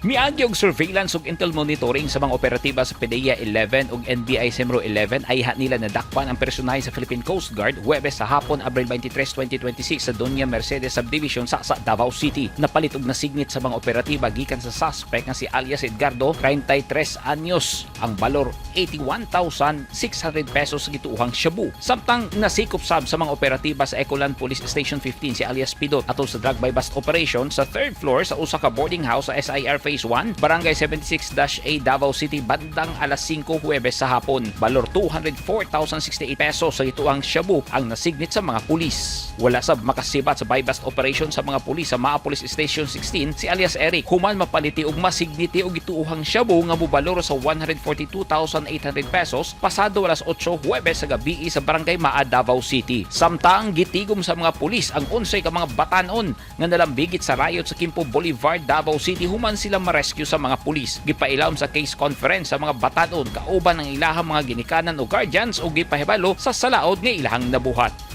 Miagi og surveillance ug intel monitoring sa mga operatiba sa PDEA 11 ug NBI SEMRO 11 ayha nila nadakpan ang personahe sa Philippine Coast Guard Huwebes sa hapon, Abril 23, 2026 sa Doña Mercedes Subdivision sa Davao City. Napalit og nasignit sa mga operatiba gikan sa suspect nga si alias Edgardo, 33 anyos, ang balor 81,600 pesos sa gituohang shabu. Samtang nasikop sab sa mga operatiba sa Ecoland Police Station 15 si alias Pidot atol sa drug buy bust operation sa third floor sa usa ka boarding house sa SIR Phase 1, Barangay 76-A, Davao City bandang alas 5 Huwebes sa hapon. Balor 204,068 pesos sa gituohang shabu ang nasignit sa mga pulis. Wala sab makasibat sa buy bust operation sa mga pulis sa Maa Police Station 16 si alias Eric human mapaliti og masigniti og gituohang shabu nga mobalor sa 142,800 pesos pasado alas 8 Huwebes sa gabi sa Barangay Maa, Davao City. Samtang gitigom sa mga pulis ang 11 ka mga batanon nga nalambigit sa riot sa Quimpo Boulevard, Davao City human sila ma-rescue sa mga pulis. Gipailawom sa case conference sa mga batanon kauban ang ilahang mga ginikanan o guardians o gipahibalo sa salaod nga ilahang nabuhat.